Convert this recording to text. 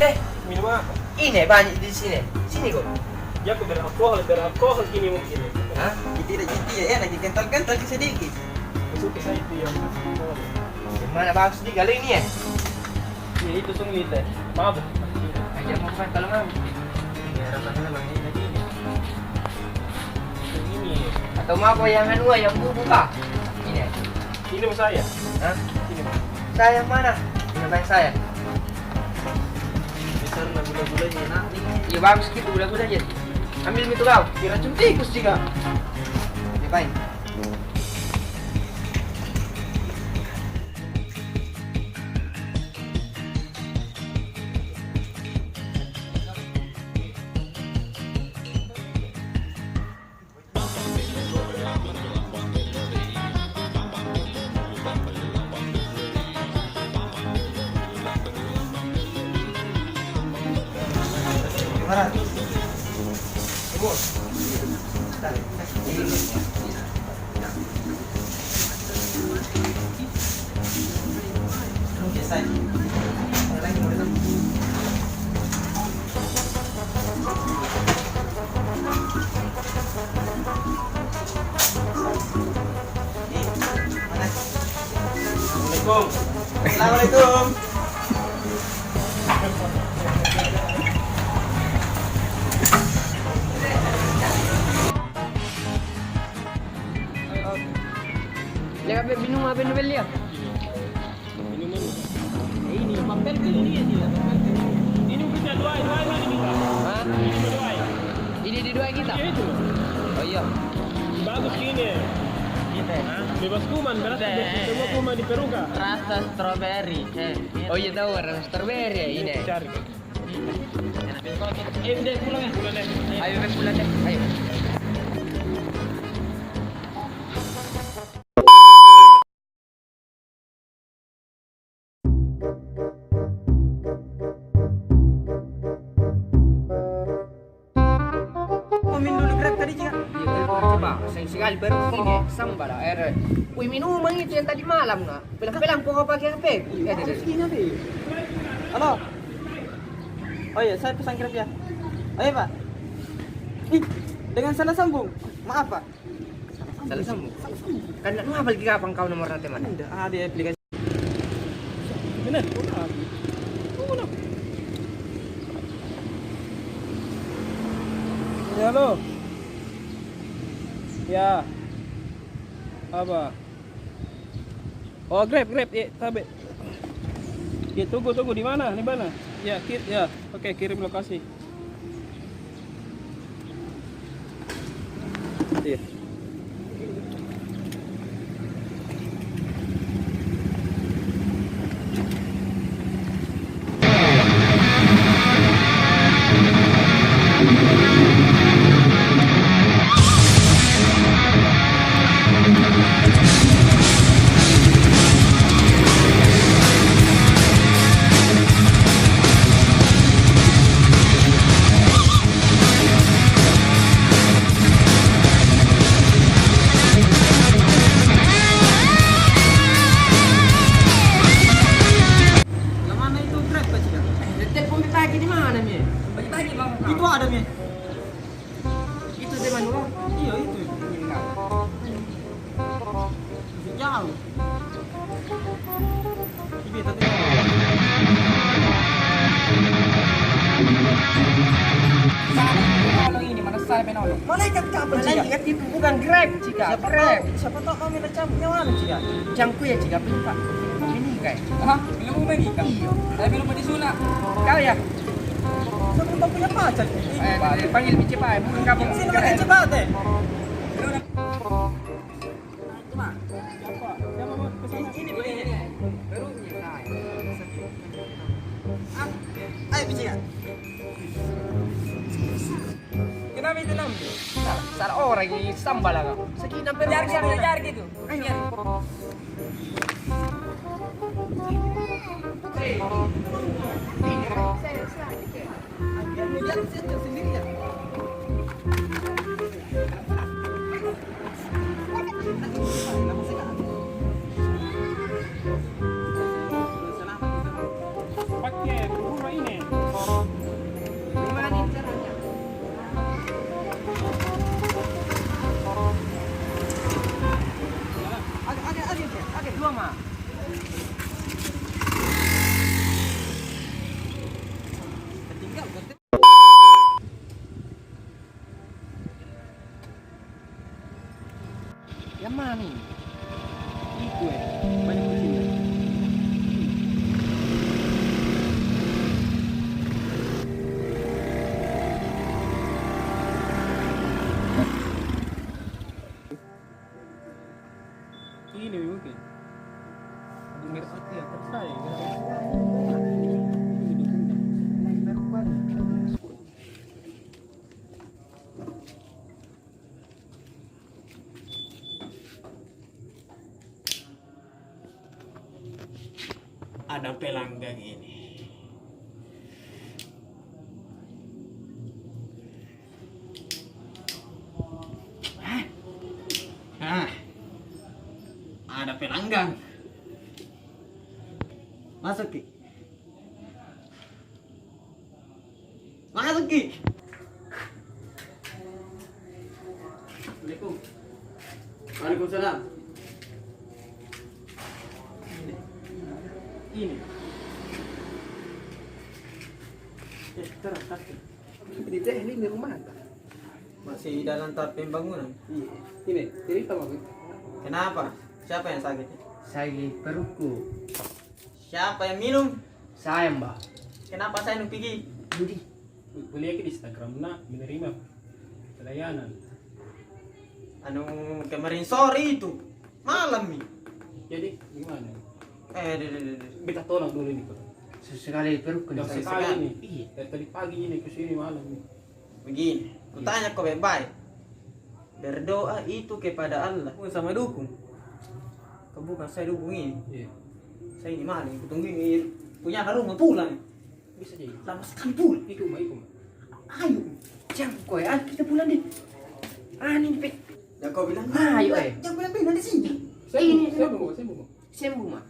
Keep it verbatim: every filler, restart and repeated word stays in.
Eh, minum apa? Ini banyak di sini. Sini kau. Ya, aku beralkohol, beralkohol ini mungkin. Hah? Tidak, tidak, ya, enak, kental-kental sedikit. Suka saya itu yang mana bagus di kalau ini ya? Iya, itu sungguh itu. Mabuk. Aja mau kan kalau mabuk. Ini rasanya memang ini lagi ini. Ini. Atau mau apa yang anu, yang bubuk kah? Ini. Ini mau saya. Hah? Ini mau. Saya mana? Ini main saya. Besar lah gula-gulanya enak nih. Iya, bagus gitu gula-gulanya. Ambil itu kau. Diracun tikus juga. Ya, baik. Assalamualaikum. Assalamualaikum. Lihat apa minum, apa yang beli ya? Ini, ini, ini, ini. Ini kita dua, dua, dua, ini kita. Hah? Ini dua, dua. Ini di dua kita? Iya, itu. Oh, iya. Bagus ini. Hah? Bebas kuman, berarti bebas semua kuman di Peruka. Rasa strawberry. Eh, oh, iya, tahu rasa strawberry ya, ini. Cari. Eh, udah pulang ya, pulang deh. Ayo, pulang deh. Ayo. Komen dulu Grab tadi, Cika. Iya, coba. Sayang sekali baru ini, sambal, air. Wih, minuman itu yang tadi malam, nak. Pelan-pelan, kau pakai H P. Iya, harus ini, Be. Halo. Oh iya, saya pesan Grab ya. Oh iya, Pak. Ih, dengan salah sambung. Maaf, Pak. Salah sambung. Kan ndak hafal ki kapang kau nomor nanti mana? Ndak ada aplikasi. Benar, kau tahu. Kau tahu. Ya, halo. Ya. Apa? Oh, Grab, Grab, ya, tabe. Ya, tunggu, tunggu, di mana? Di mana? Ya, kir-, ya. Oke, kirim lokasi. Iya. Yang mana itu Grab, Pak Cika? Telepon pagi di mana, Mi? Pagi-pagi, Bang. Itu ada, Mi. Itu zaman dulu? Iya, itu. Jauh. Ibu, tapi salah penolong ini, mana salah penolong? Malaikat kapang, Cika. Malaikat itu bukan Grab, Cika. Siapa tahu, siapa tahu kau minta cabut nyawa, Cika. Jangku ya, Cika, lupa. Mau menikah ya? Hah? Belum mau menikah? Iya. Saya belum mau disunat. Kau ya? Kau belum punya pacar? Eh, dipanggil mi cepat, bukan kapang. Sini, Cika, cepat, eh. Belum. Cuma, siapa? Siapa mau ke sana? Ini, ini, ini. Baru ini. Nah, ini. Ah, ayo, Cika. Kenapa itu, Nam? Salah, salah orang ini, sambal lah kau. Sakit nampak. Biar, biar, biar gitu. Ayo. Biar. Pakai rumah ini. Yang mana ini? Itu, eh, banyak kucing, eh. Ini mungkin. Merah hati yang tersayang. Ada pelanggan ini. Hah? Ah. Ada pelanggan. Masuk ki. Masuk ki. Assalamualaikum. Waalaikumsalam. Ini. Ini. Eh, terang, terang. Di teknik di rumah tak? Masih dalam tahap pembangunan. Iya. Ini, cerita, Bang. Kenapa? Siapa yang sakit? Sakit perutku. Siapa yang minum? Saya, Mbak. Kenapa saya nu pergi? Budi. Kuliah di Instagram, nak menerima pelayanan. Anu, kemarin sore itu, malam mi. Jadi, gimana? Eh, deh, deh, deh, deh. Minta tolong dulu ini, Pak. Sesekali perutku ini sakit sekali ini. Iya. Dari tadi pagi ini ke sini malam ini. Begini, kutanya ko baik-baik. Berdoa itu kepada Allah, bukan sama dukun. Kau bukan saya dukun ini. Iya. Saya ini maling, kutunggu ini punya rumah pulang. Bisa jadi. Lama sekali pulang. Ikut ma, ikut ma. Ayo, jangan kau ya, kita pulang deh. Ah, ini pe. Jangan kau bilang, ayo, eh. Jangan bilang-bilang di sini. Saya ini, saya mau, saya mau. Sembuh ma.